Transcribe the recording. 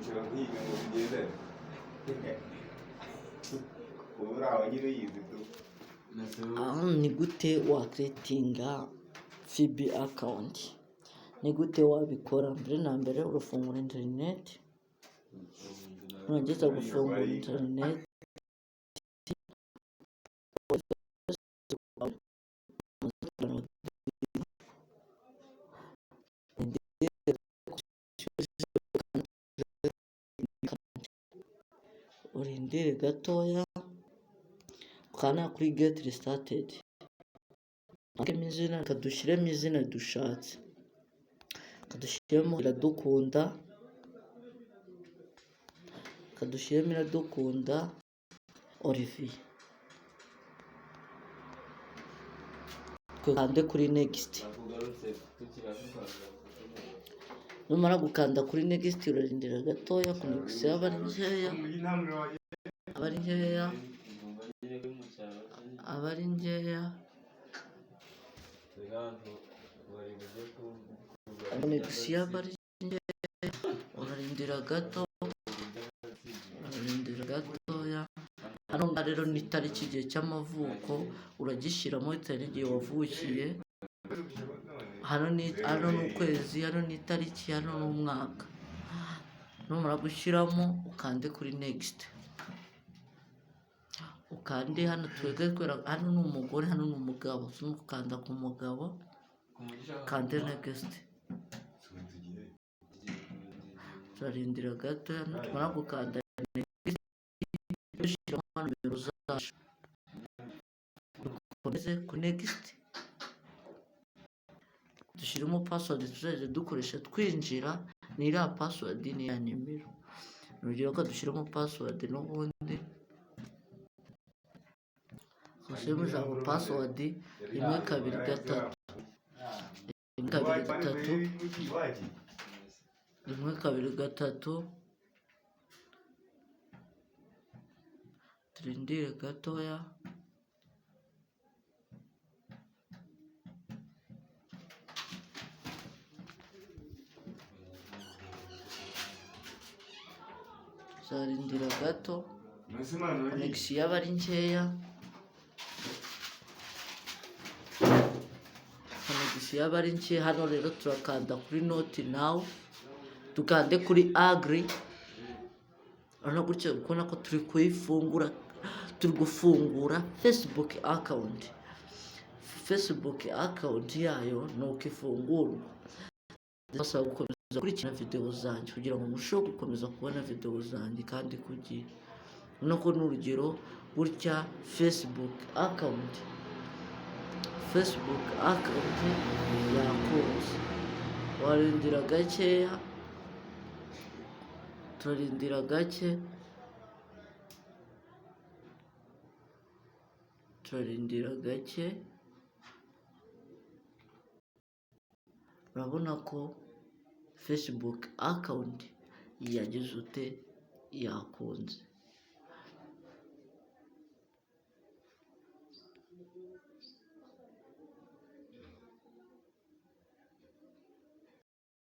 Ushobora kwiga ngo tugendane, ubu uri aho nyine uyizi tu. Ni gute wacreatinga FB account? Ni gute wabikora? Mbere na mbere urafungura interineti. Nurangiza gufungura interineti, urindire gatoya, ukanda kuri "Get started". Izina, reka dushyiremo izina dushatse, reka dushyiremo Iradukunda, reka dushyiremo Iradukunda Olivier, tukande kuri "Next". Numara gukanda kuri "Next", urarindira gatoya, connexion aba ari nkeya, aba ari nkeya, aba ari nkeya. Connexion aba ari nkeya, urarindira gato, urarindira gatoya. Hano ngaha rero ni itariki, igihe cy'amavuko uragishyiramo bitewe n'igihe wavukiye. Hano ni ukwezi, hano ni itariki, hano ni umwaka. Numara gushyiramo, ukande kuri "Next". Ukande hano. Twebwe kubera hano ni umugore, hano ni umugabo, turimo gukanda ku mugabo, kande "Next". Turarindira gato. Nitumara gukanda "Next", dushyiramo nimero zacu, dukomeze kuri "Next", dushyiremo password tuzajya dukoresha twinjira. Ni iriya password, ni ya nimero. Urugero ko dushyiramo password n'ubundi, dushyiremo ijambo password 1 2 3, 1 2 3, 1 2 3. Turindire gatoya. Tuzarindira gato, connexion aba ari nkeya, connexion aba ari nkeya. Hano rero turakanda kuri "Not now", dukande kuri "Agree". Urabona gutya, uri kubona ko turi kuyifungura, turi gufungura Facebook account. Facebook account yayo ni uko ifungurwa. Ndabasaba gukomeza gukurikirana videwo zanjye kugira ngo murusheho gukomeza kubona videwo zanjye kandi ku gihe. Urabona ko ni urugero gutya Facebook account yakunze. Warindira gakeya, turarindira gake, turarindira gake. Urabona ko Facebook account yagize ute? Yakunze.